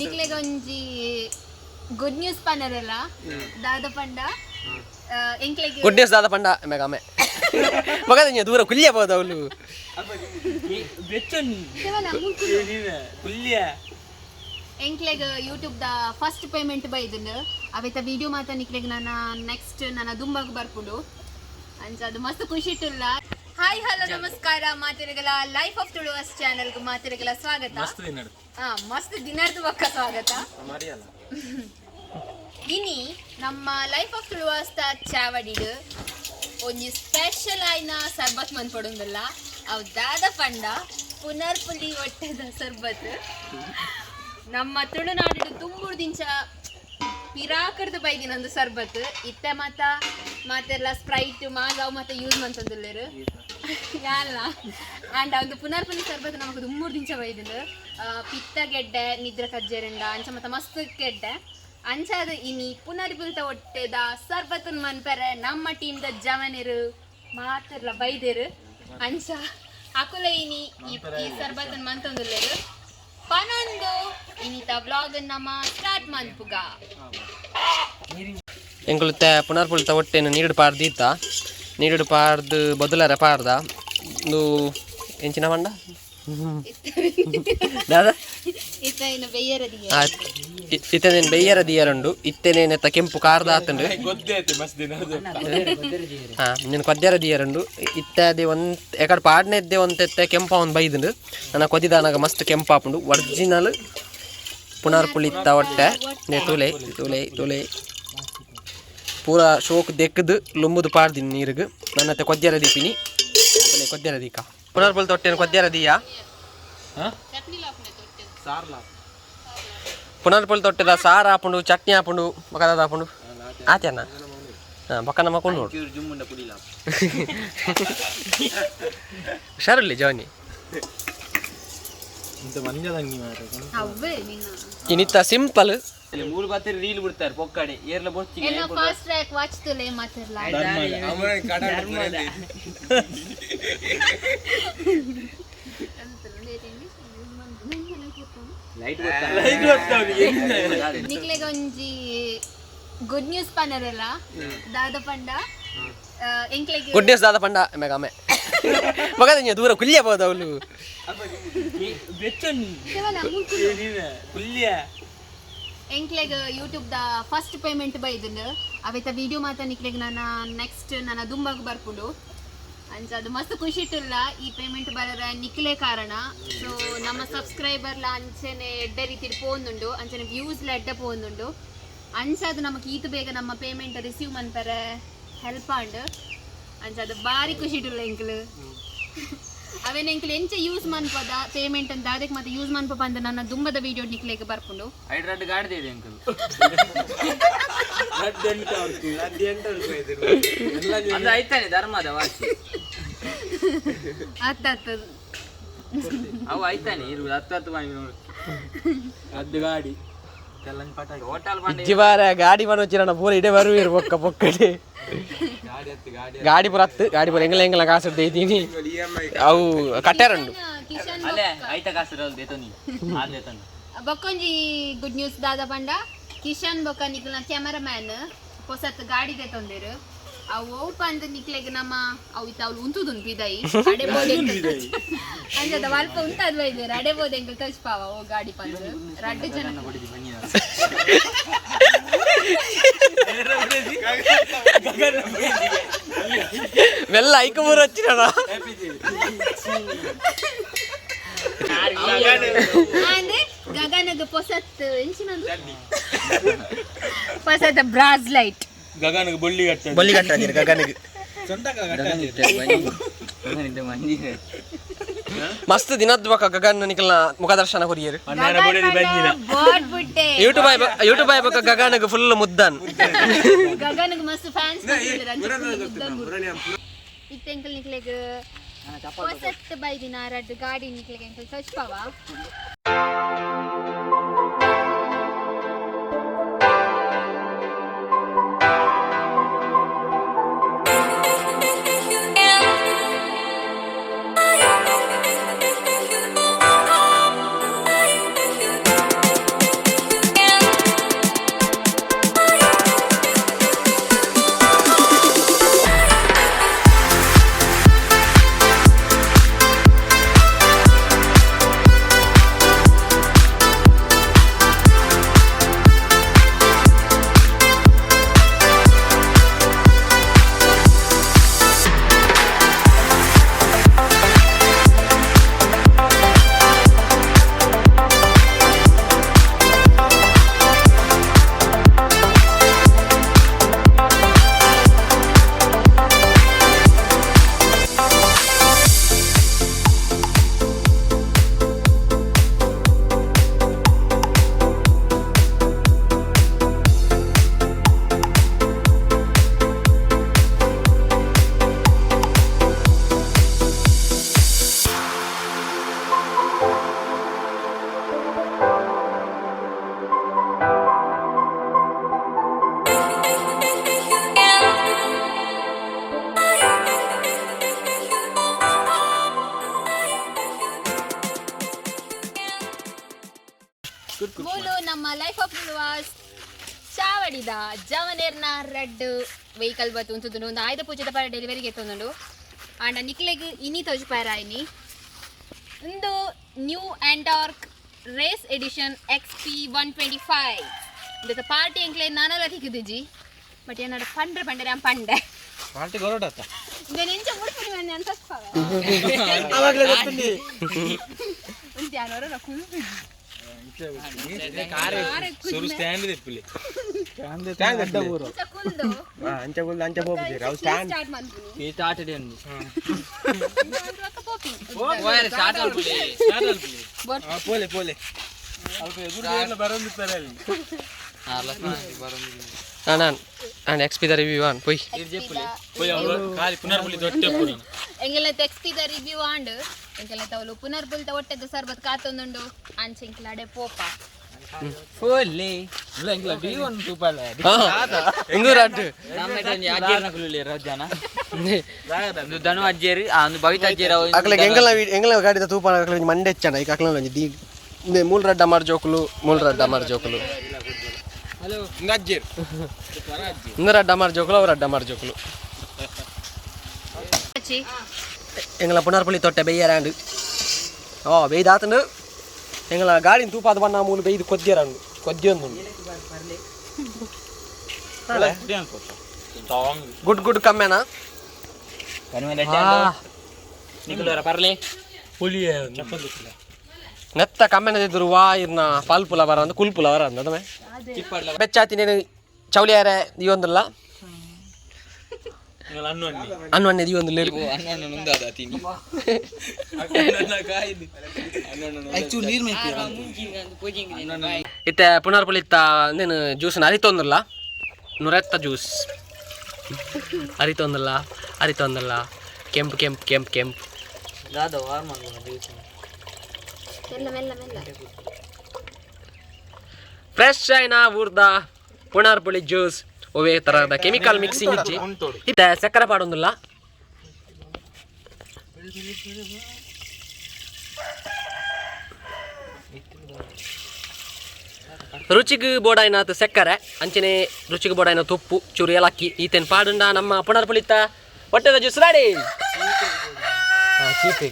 ನಿಕ್ಲೆಗ್ ಒಂಜಿ good news ಪನರಲ್ಲ ದಾದ ಪಂಡ ಎಂಕ್ಲೆಗ್ ಗುಡ್ ನ್ಯೂಸ್ ದಾದ ಪಂಡ ಮೇಗಾಮೆ ಮಗದ ದೂರ ಕುಲ್ಲಿಯ ಹೋದ ಅವಳು. ಶಿವನ ಎಂಕ್ಲೆಗ್ ಯೂಟ್ಯೂಬ್ the first payment ಬೈದುಂಡು. ಅವೆತ ವಿಡಿಯೋ ಮಾತ ನಿಕ್ಲೆಗ್ ನನ್ನ ನೆಕ್ಸ್ಟ್ ನನ್ನ ದುಂಬಗ್ ಬರ್ಪುಂಡು. ಅಂಚ ಅದು ಮಸ್ತ್ ಖುಷಿ ಇಟ್ಟುಲ್ಲ. ಹಾಯ್, ಹಲೋ, ನಮಸ್ಕಾರ ಮಾತೆರೆಗಲ. ಲೈಫ್ ಆಫ್ ತುಳುವಸ್ ಚಾನೆಲ್ ಮಾತೆರೆಗಲ ಸ್ವಾಗತ. ಹಾ, ಮಸ್ತ್ ದಿನರ್ದು ಬೊಕ್ಕ ಸ್ವಾಗತ. ಇನಿ ನಮ್ಮ ಲೈಫ್ ಆಫ್ ತುಳುವಾಸ್ ದ ಚಾವಡಿಡ್ ಒಂಜಿ ಸ್ಪೆಷಲ್ ಆಯ್ನ ಸರ್ಬತ್ ಮನ್ಪೊಡುಂದಲ್ಲ. ಅವು ದಾದ ಪಂಡ ಪುನರ್ಪುಲಿ ಒಟ್ಟೆದ ಸರ್ಬತ್. ನಮ್ಮ ತುಳುನಾಡು ದುಂಬುಡ್ದಿಂಚ ಪಿರಾಕರ್ದು ಬೈದಿನ ಒಂದು ಸರ್ಬತ್. ಇತ್ತೆ ಮಾತ ಮಾತೆಲ್ಲ ಸ್ಪ್ರೈಟ್ ಮಾಜಾವ್ ಮಾತ ಯೂಸ್ ಮಂತೊಂದುಲ್ಲೆರ್ ಯಾಲ್ಲ. ಆಂಡ ಒಂದು ಪುನರ್ಪುಲಿ ಸರ್ಬತ್ ನಮಕ್ ದುಂಬುಡ್ದಿಂಚ ಬೈದಿಂಡು. ಪಿತ್ತ ಗೆಡ್ಡೆ, ನಿದ್ರೆ ಕಜ್ಜೆರಂಡ, ಅಂಚ ಮತ್ತ ಮಸ್ತ್ ಗೆಡ್ಡೆ. ಅಂಚಾದ ಇನಿ ಪುನರ್ಪುಲಿತ ಒಟ್ಟೆದ ಸರ್ಬತನ್ ಮನ್ಪೆರೆ ನಮ್ಮ ಟೀಮ್ ದ ಜವನೆರು ಮಾತೆರ್ಲ ಬೈದೆರು. ಅಂಚ ಅಕುಲ ಇನಿ ಈ ಈ ಸರ್ಬತನ್ ಮಂತೊಂದುಲ್ಲೆರ್. ಪನೊಂದು ಇನಿತ ವ್ಲಾಗ್ ನಮ್ಮ ಸ್ಟಾರ್ಟ್ ಮನ್ಪುಗ. ಎಂಕುಲು ಪುನರ್ಪುಳಿತ ಒಟ್ಟೆನು ನೀರುಡು ಪಾಡ್ದು ಇತ್ತ, ನೀರುಡು ಪಾಡ್ದು ಬದುಲರೆ ಪಾಡ್ದ. ಇಂದು ಎಂಚಿನ ಪಂಡ ದಾದ? ಇತ್ತ ಇನ್ನು ಬೆಯ್ಯರದಿಗೆ. ಇತ್ತನೇನು ಬೆಯ್ಯರ ದಿಯರುಂಡು. ಇತ್ತೆನೇನೆತ್ತ ಕೆಂಪು ಕಾರ್ದ ಆತುಂಡು. ಹಾ, ನೀನು ಕೊದ್ಯರ ದಿಯರುಂಡು. ಇತ್ತೆ ಒಂದ್ ಎಕಡೆ ಪಾಡ್ನೆದ್ದೆ ಒಂತೆತ್ತೆ ಕೆಂಪ ಒಂದು ಬೈದುಂಡು. ನನ್ನ ಕೊದಿದಾನಾಗ ಮಸ್ತ್ ಕೆಂಪಾಪುಂಡು. ಒರಿಜಿನಲ್ ಪುನರ್ಪುಳಿತ್ತ ಒಟ್ಟೆ ನೇ. ತೂಲೆ ತೂಲೆ ತೂಲೆ, ಪೂರ ಶೋಕ್ ದೆಕ್ಕದು ಲುಂಬುದು ಪಾಡ್ದಿನಿ ನೀರಿಗೆ. ನನ್ನತ್ತೆ ಕೊದ್ಯರ ದೀಪಿನಿ. ತೂಲೆ, ಕೊದ್ಯರ ದೀಕ. ಪುನರ್ಪುಳಿ ತೊಟ್ಟೆನು ಕೊದ್ಯರ ದೀಯ. ಪುನರ್ಪುಳಿ ತೊಟ್ಟೆದ ಸಾರು ಆಪುಂಡು, ಚಟ್ನಿ ಆಪುಂಡು, ಬೊಕ ಆಪುಂಡು. ಆತೇನ? ಹಾಂ, ಬೊಕ್ಕ ನಮ್ಮ ಕೊಂಡು ನೋಡು. ಹುಷಾರಿಲ್ಲ ಜವನಿ. ಅವ್ವೇ ನಿನ್ನ. ಇನ್ನಿತ್ತ ಸಿಂಪಲ್. ಮೂರು ಬಾತ್ರಿ ರೀಲ್ ಬಿಡ್ತಾರೆ ಪೊಕ್ಕಡೆ ಏರ್ಲ ಬೊಚ್ಚಿಗೆ. ಎಲ್ಲ ಫಾಸ್ಟ್ ಟ್ರ್ಯಾಕ್ ವಾಚ್ ತುಲೆ ಮಾತಿರ್ಲ. ಲೈಟ್. ನಿಕ್ಲೆಗ್ ಒಂಜಿ ಗುಡ್ ನ್ಯೂಸ್ ಪನರಲ್ಲ. ದಾದ ಪಂಡ ಎಂಕ್ಲೆಗ್ ಗುಡ್ ನ್ಯೂಸ್ ದಾದ ಪಂಡ ಮೇಗಾಮೆ ಮಗದ ದೂರ ಕುಲ್ಲಿಯ ಹೋದ ಅವಳು. ಶಿವನ ಎಂಕ್ಲೆಗ್ ಯೂಟ್ಯೂಬ್ the first payment ಬೈದುಂಡು. ಅವೆತ ವಿಡಿಯೋ ಮಾತ ನಿಕ್ಲೆಗ್ ನನ್ನ ನೆಕ್ಸ್ಟ್ ನನ್ನ ದುಂಬಗ್ ಬರ್ಪುಂಡು. ಅಂಚ ಅದು ಮಸ್ತ್ ಖುಷಿ ಇಟ್ಟುಲ್ಲ. ಈ ಪೇಮೆಂಟ್ ಬರರ ನಿಕ್ಲೆ ಕಾರಣ. ಸೊ ನಮ್ಮ ಸಬ್ಸ್ಕ್ರೈಬರ್ಲ ಅಂಚನೆ ಎಡ್ಡೆ ರೀತಿಡ್ ಪೋಂದುಂಡು, ಅಂಚನೆ ವ್ಯೂಸ್ಲ ಎಡ್ಡೆ ಪೋಂದುಂಡು. ಅಂಚ ಅದು ನಮಕ್ ಈತ್ ಬೇಗ ನಮ್ಮ ಪೇಮೆಂಟ್ ರಿಸೀವ್ ಮನ್ಪರೆ ಹೆಲ್ಪ್ ಆಂಡ್. ಅಂಚ ಅದು ಬಾರಿ ಖುಷಿ ಇಟ್ಟುಲ್ಲ ಎಂಕ್ಲು. ಅವೇನ ಎಂಕ್ಲು ಎಂಚ ಯೂಸ್ ಮನ್ಪದ ಪೇಮೆಂಟ್ ಅಂತ ಅದಕ್ಕೆ ಮತ್ತೆ ಯೂಸ್ ಮನ್ಪ ಪಂದ ನನ್ನ ದುಂಬದ ವಿಡಿಯೋ ನಿಕ್ಲೆಗ್ ಬರ್ಪುಂಡು. ಹೈಡ್ರಾಡ್ ಗಾಡಿ ಇದೆ ಅಂಕಲ್. ಅದು ಆಯ್ತಾನೆ ಧರ್ಮದ ವಾಸಿ. ಅತ್ತ ಅತ್ತ. ಅವು ಆಯ್ತಾನೆ ಇರು ಹತ್ತು ಹತ್ತು ಬಾಯಿ ನೋಡು. ಅದು ಗಾಡಿ. ಹೋಟೆಲ್ ಬಂಡಿ. ಇಜ್ಜಿವಾರ ಗಾಡಿ ಬನೋಚಿರಣ ಪೂರ ಇಡೇ ಬರುವಿರು ಬೊಕ್ಕ ಪೊಕ್ಕಡೆ. ಗಾಡಿ ಪೂರ ಹತ್ತು ಗಾಡಿ ಪೂರ ಎಂಗಲ ಎಂಗಲ ಕಾಸು ಇದ್ದೀನಿ ಅವು ಕಟ್ಟಾರುಂಡು. ಕಿಶನ್. ಅಲ್ಲೇ ಆಯ್ತಾ ಕಾಸು ದೇತನಿ ಆದೇತನಿ. ಬೊಕ್ಕೊಂಜಿ ಗುಡ್ ನ್ಯೂಸ್ ದಾದ ಪಂಡ ಕಿಶನ್ ಬೊಕ್ಕ ನಿಕ್ಲ್ನ ಕ್ಯಾಮರಾಮ್ಯಾನ್ ಪೊಸತ್ ಗಾಡಿ ದೆತೊಂದೆರ್. ಅವು ಒವು ಪಂದ್ ನಿಕ್ಲೆಗ್ ನಮ್ಮ ಅವು ಇತ್ತ ಅವ್ಲು ಉಂತುದುನ್ ಪಿದಯಿ ಅಡೆ ಬೋದೆ. ಅಂಚದ ಅಲ್ಪ ಉಂತಾದ್ ಬೈದೆರ್. ಅಡೆ ಬೋದೆ ಎಂಕುಲು ತೋಜ್ಪಾವ ಓ ಗಾಡಿ ಪಂದ್. ರಡ್ಡ್ ಜನ. ಮೆಲ್ಲ ಐಕ ಮೂರು ಹಚ್ಚಿರಣ. ಅಂದ್ರೆ ಗಗನದ ಪೊಸತ್ ಎಂಚಿನದು ಪೊಸತ್ ಬ್ರಾಸ್ ಲೈಟ್. ಗಗನಗೆ ಬೊಳ್ಳಿ ಕಟ್ಟ. ಬೊಲ್ಲಿ ಕಟ್ಟಾದಿರು ಗಗನಿಗೆ. ಮಸ್ತ್ ದಿನದ ಬೊಕ್ಕ ಗಗನ್ ನಿಕಲ್ನ ಮುಖದರ್ಶನ ಕೊರಿಯರು. ಬೋರ್ಡ್ ಬುಟ್ಟೆ. ಯೂಟ್ಯೂಬ್ ಯೂಟ್ಯೂಬ್ ಆಯ್ ಬೊಕ್ಕ ಗಗನಗ್ ಫುಲ್ ಮುದ್ದನ್. ಗಗನಗ್ ಮಸ್ತ್ ಫ್ಯಾನ್ಸ್. ಇತ್ತೆ ಎಂಕಲ್ ನಿಕ್ಲೆಗ್ ಪೊಸತ್ ಬೈದಿನ ರಡ್ಡ್ ಗಾಡಿ ನಿಕ್ಲೆಗ್ ಎಂಕಲ್ ತೋಜ್ಪಾವ. ಮೂಲು ನಮ್ಮ ಲೈಫ್ ಆಫ್ ತುಳುವಾಸ್ ಚಾವಡಿದ ಜವನೇರ್ನ ರೆಡ್ ವೆಹಿಕಲ್ ಬತ್ತು ಉಂತುದುಂಡು. ಒಂದು ಆಯುಧ ಪೂಜೆದ ಪರ ಡೆಲಿವರಿಗೆ ಎತ್ತೊಂದುಂಡು. ಆಂಡ ನಿಕ್ಲೆಗ್ ಇನಿ ತೋಜುಪಾರ ಇನಿ ಉಂದು new Ntorq race edition XP 125. ಇಂದೆತ ಪಾರ್ಟಿ ಎಂಕ್ಲೆ ನಾನಲ ತಿಕ್ಕಿದಿಜಿ, ಬಟ್ ಏನಾಡ ಪಂಡ್ರೆ ಪಂಡ್ರೆ ಪಂಡೆ. ಪಾರ್ಟಿ ಕೊರಡತ್ತ. ಇಂದೆನ್ ಎಂಚ ಮುಡ್ಪುನಿ ಮನ್ನೆ ಅಂತ ಆವಾಗಲೇ ಗೊತ್ತುಂಡಿ. ಉಂತಿ ಯಾನೋರ ಕುಲ್ಪುಜಿ. ಸುರು ಸ್ಟ್ಯಾಂಡ್ ದೆಪ್ಪುಲಿ, ಸ್ಟ್ಯಾಂಡ್ ಅಡ್ಡ ಊರು. ಇಂಚ ಕುಲ್ದು. ಅಂಚ ಕುಲ್ದು ಅಂಚ ಪೋಪುಜೆರ್ ಅವು ಸ್ಟ್ಯಾಂಡ್. ಸ್ಟಾರ್ಟ್ ಮನ್ಪುನಿ. ಈ ಟಾಟಡೆ ಉಂಡು. ಪೋಪಿ. ಹೋಯರೆ ಸ್ಟಾರ್ಟ್ ಅಲ್ಪುಲಿ. ಪೋಲೆ ಪೋಲೆ, ಅಲ್ಪ ಎದುರು ಬರೊಂದಿತ್ತಾರೆ ಅಲ್ಲಿ. ನಾನು ನಾನು ಎಕ್ಸ್ ಪಿದ ರಿವ್ಯೂ ಆನ್ ಪೊಯ್. ಪೋಯ್, ಅವ್ರು ಖಾಲಿ ಪುನರ್ಪುಲಿ ದೊಡ್ಡ ಪುರಿ. ಎಂಗೆಲ್ಲ ಎಕ್ಸ್ಪಿದ ರಿವ್ಯೂ ಆಂಡ್ ಎಂಕೆಲ್ಲ ತವಲು ಪುನರ್ಪುಲ್ತ ಒಟ್ಟೆದ ಸರ್ಬತ್ ಕಾತೊಂದುಂಡು. ಅಂಚೆ ಎಂಕ್ಲಾಡೆ ಪೋಪ. ಫೋಲಿ. ಇಲ್ಲ, ಇಂಗ್ಲ ಡಿ ಒನ್ ಸೂಪರ್. ಇಂದು ರಡ್ಡು. ನಮ್ಮ ಅಜ್ಜೇರ್ನ ಕುಲ್ಲುಲ್ಲೇರ್ ರಜ್ಜಾನ ಒಂದು ಧನು ಅಜ್ಜೇರು, ಆ ಒಂದು ಭವಿತ ಅಜ್ಜೇರು ಅವು. ಅಕ್ಲೆ ಎಂಗಲ ಎಂಗಲ ಗಾಡಿದ ತೂಪಾನ ಅಕ್ಲೆ ಒಂಜಿ ಮಂಡೆ ಹೆಚ್ಚಣ ಈಗ ಅಕ್ಲೆ ಒಂಜಿ ದೀ ಇಂದೆ ಮೂಲ್ ರಡ್ಡ ಅಮರ್ ಜೋಕುಲು, ಮೂಲ್ ರಡ್ಡ ಅಮರ್ ಜೋಕುಲು. ಅಜ್ಜೇರು. ಇಂದು ರಡ್ಡ ಅಮರ್ ಜೋಕುಲು, ಅವು ರಡ್ಡ ಅಮರ್ ಜೋಕುಲು. ಎಂಗಲ ಪುನರ್ಪುಳಿ ತೊಟ್ಟೆ ಬೆಯ್ಯರಾಂಡು. ಓ ಬೆಯ್ದಾತಂಡು. ಎಂಗಲ ಗಾಡಿನ ತೂಪಾದ ಬಣ್ಣ ಮೂಲು ಬೆಯ್ದು ಕೊದ್ದಿಯರಂಡು ಕೊದ್ದಿಯೊಂದು. Good good ಕಮ್ಮೆನಾ. ನಿಕುಲೋರ ಪರ್ಲೆ. ಪುಲಿ ಚಪ್ಪಲ್. ನೆತ್ತ ಕಮ್ಮೆನ ಎದುರು ವಾ ಇರ್ನ ಪಲ್ಪುಲ ಬರ ಅಂದ್ ಕುಲ್ಪುಲ ಬರ ಅಂದ್ ಅದಮೆ ಬೆಚ್ಚಾತಿ ನೇನು ಚೌಲಿಯಾರೆ ದಿಯೊಂದುಲ್ಲ. ಅನ್ನು ಅನ್ನಿ. ಅನ್ನು ದಿಯೊಂದುಲ್ಲ. ಅನ್ನ ನುಂದಾದ ತಿನ್ನಿ. ಇತ್ತೆ ಪುನರ್ಪುಳಿತ್ತ ನೇನು ಜ್ಯೂಸ್ನ ಅರಿತೊಂದುಲ್ಲ. ನುರೆತ್ತ ಜ್ಯೂಸ್ ಅರಿತೊಂದುಲ್ಲ, ಅರಿತೊಂದುಲ್ಲ. ಕೆಂಪು ಕೆಂಪು ಕೆಂಪು ಕೆಂಪು. ದಾದ ವಾರ್ ಮನ್ಪುನ ಜ್ಯೂಸ್. ಮೆಲ್ಲ ಮೆಲ್ಲ ಮೆಲ್ಲ. Fresh ಆಯ್ನ ಊರ್ದ ಪುನರ್ಪುಳಿ juice. ಒವೇ ತರಹದ ಕೆಮಿಕಲ್ ಮಿಕ್ಸಿಂಗ್ ಇಜ್ಜಿ. ಇತ್ತೆ ಸಕ್ಕರೆ ಪಾಡೊಂದುಲ್ಲ. ರುಚಿಗೆ ಬೋಡಾಯ್ನಾತ್ ಸಕ್ಕರೆ, ಅಂಚನೆ ರುಚಿಗೆ ಬೋಡಾಯ್ನ ತುಪ್ಪು, ಚೂರು ಏಲಕ್ಕಿ ಈತೇನು ಪಾಡುಂಡ ನಮ್ಮ ಪುನರ್ಪುಳಿತ ಹೊಟ್ಟೆದ ಜ್ಯೂಸ್ ರೆಡಿ. ಚೀಪೆ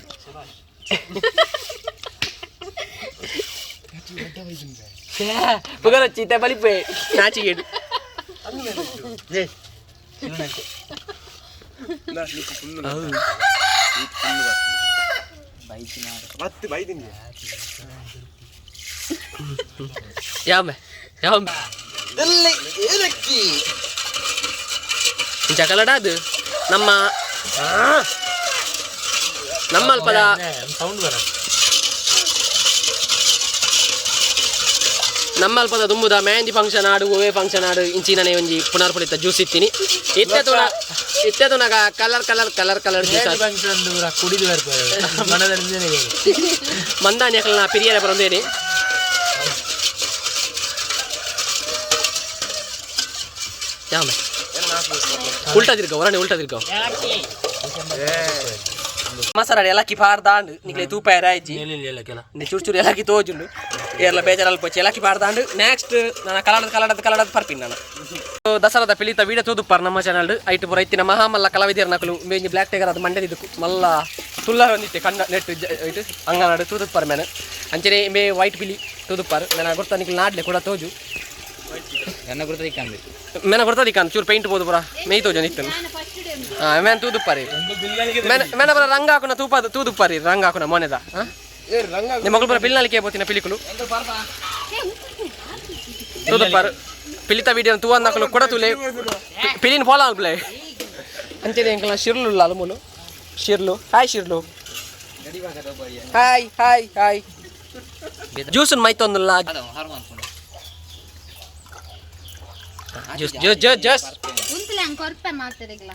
ಪುಗರಚ್ಚಿ ಇತ್ತೆ ಬಲಿಪೆ ನಾಚಿಗೇಡು. ಯಾಮೆ ಯಾಮೆ ಇಂಚ ಕಲಡ ಅದು ನಮ್ಮ ನಮ್ಮಲ್ಪದ ಸೌಂಡ್ ಬರ. ನಮ್ಮಲ್ಪದ ದುಂಬುದ ಮೆಹಂದಿ ಫಂಕ್ಷನ್ ಆಡು, ಓವೇ ಫಂಕ್ಷನ್ ಆಡು ಇಂಚಿನನೆ ಒಂಜಿ ಪುನರ್ಪುಳಿತ ಜ್ಯೂಸ್ ಇತ್ತೀನಿ. ಇತ್ತೆ ತುಣ ಇತ್ತೆ ತುಣಗ colour colour colour colour juice. Function ಕುಡಿದು ಬರ್ತಾರೆ ಮನದಲ್ಲಿ. ಮಂದಾನಿ ಅಕಲ್ನ ಪಿರಿಯರ ಬರಂದೇನೆ. ಯಾಮೆ ಉಲ್ಟಾ ತಿರ್ಗ ಹೊರನೆ ಉಲ್ಟಾ ತಿರ್ಗ ಮಸಾಲ ಏಲಕ್ಕಿ ಪಾಡ್ದಾಂಡ್ ನಿಕ್ಲೆ ತೂಪ ರಾಯ್ಜಿ. ಚೂರು ಚೂರು ಏಲಕ್ಕಿ ತೋಜುಂಡು. ಏರ್ಲ ಬೇಜಾರಲ್ಲಿ ಪೋಚಿ ಏಲಕ್ಕಿ ಪಾಡ್ದಾಂಡ್. ನೆಕ್ಸ್ಟ್ ನಾನು ಕಲಡದ ಕಲಡದ ಕಲಡದ ಪರ್ಪಿನ್. ನಾನು ದಸರಾದ ಪಿಲಿತ ವೀಡಿಯೋ ತೂದುಪ್ಪಾರ್ ನಮ್ಮ ಚಾನಲ್. ಐಟ್ ಪೂರ ಇತ್ತಿನ ಮಹಾಮಲ್ಲ ಕಲಾವಿದರ ನಕಲು ಮೇಂಜಿ ಬ್ಲ್ಯಾಕ್ ಟೈಗರ್ ಅದು ಮಂಡ್ಯದ ಇದಕ್ಕು ಮಲ್ಲ ತುಲ್ಲಾರ ಒಂದಿತ್ತೆ ಕಣ್ಣ ನೆಟ್ಟು ಇಟ್ಟು ಅಂಗನಾಡು ತೂದುಪ್ಪಾರ್ ಮೇನ. ಅಂಚನೆ ಮೇ ವೈಟ್ ಪಿಲಿ ತೂದುಪ್ಪಾರ್ ಮೇನ ಗೊತ್ತಾ ನಿಕ್ಲು ನಾಡ್ಲೆ ಕೂಡ ತೋಜು. ಎನ್ನ ಗುರುತ ಇಕ್ಕಂದು. ಮೇನ ಕೊಡ್ತದಿಕ್ಕ ಚೂರು ಪೇಂಟ್ ಬೋದು ಪೂರ ಮೇಯ್ ತೋಜು ನಿತ್ತು. ಹಾಂ ಮೇನ್ ತೂದುಪ್ಪಾರಿ ಮೇನ ಮೇನ ಪೂರ ರಂಗ ಹಾಕುನ ತೂಪಾದ ತೂದುಪ್ಪಾರಿ ರಂಗ ಹಾಕುನ ಮೊನೆದ. ನಿಮ್ಮ ಮಗಳು ಪೂರ ಬಿಲ್ನಲಿಕೆ ಬೋತಿನ ಪಿಲಿಕುಲು ತೂದುಪ್ಪಾರು. ಪಿಲಿತ ವಿಡಿಯೋ ತೂವನ್ನಕಲು ಕೂಡ ತೂಲೆ ಪಿಲಿನ ಫಾಲೋ ಅಲ್ಪ್ಲೆ. ಅಂಚನೆ ಎಂಕಲ್ನ ಶಿರ್ಲು ಉಲ್ಲ ಮೂಲು Shirlu. Hi Shirlu, hi hi hi. Juice ಮೈತೊಂದುಲ್ಲ. Juice juice juice juice. ಉಂತಲೆ ಅಂಕ ಕೊರ್ಪೆ ಮಾತಾಡಿಗ್ಲ.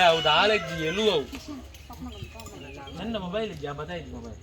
ಹೌದು, ಆಲಜ್ಜಿ ಎಲುವವು ನನ್ನ ಮೊಬೈಲ್ ಇಜ್ಜಾ ಬತ್ತಾಯ್ತು ಮೊಬೈಲ್.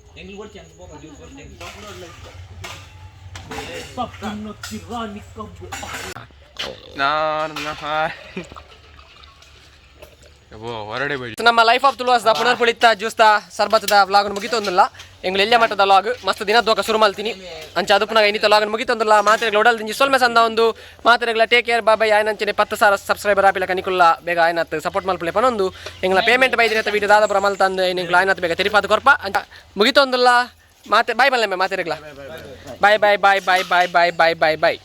ಹೊರಡೆ ಬೇಡಿ. ನಮ್ಮ ಲೈಫ್ ಆಫ್ ತುಳುವಾಸ್ the ಪುನರ್ಪುಳಿತ್ತ ಜ್ಯೂಸ್ತ ಸರ್ಬತ್ತದ ವ್ಲಾಗ್ ಮುಗಿತೊಂದಿಲ್ಲ. ಎಂಗ್ಲು ಎಲ್ಯ ಮಟ್ಟದ ಲಾಗ್ ಮಸ್ತ್ ದಿನ ದೋಕ ಶುರು ಮಲ್ತೀನಿ. ಅಂಚ ಅದು ಪುನಃ ಇನ್ನಿತ ಲಾಗ್ ಮುಗಿತೊಂದಿಲ್ಲ. ಮಾತೆರೆಗ್ಲ ಉಡಲ್ ದಿಂಜಿ ಸೊಲ್ಮೆ ಸಂದ ಒಂದು ಮಾತೆರೆಗ್ಲ ಟೇಕ್ ಕೇರ್, ಬಾಯ್. ಆಯ್ನಂಚನೆ 10,000 ಸಬ್ಸ್ಕ್ರೈಬರ್ ಆಪಿಲಕ ನಿಕುಲ್ಲ ಬೇಗ ಆಯ್ನತ್ ಸಪೋರ್ಟ್ ಮಲ್ಪಲೆ ಪನೊಂದು, ಎಂಗ್ಲ ಪೇಮೆಂಟ್ ಬೈದಿನ ವೀಡಿಯೋ ದಾದ ಮಲ್ತಂದು ಎಂಗ್ಲ ಆಯ್ನತ್ ಬೇಗ ತೆರಿಪಾದ ಕೊರ್ಪ. ಅಂಚ ಮುಗಿತೊಂದಿಲ್ಲ. ಮಾತೆ ಬಾಯ್ ಬಲ್ಲೆ ಮಾತೆರೆಗ್ಲ. Bye bye bye bye bye bye bye bye bye.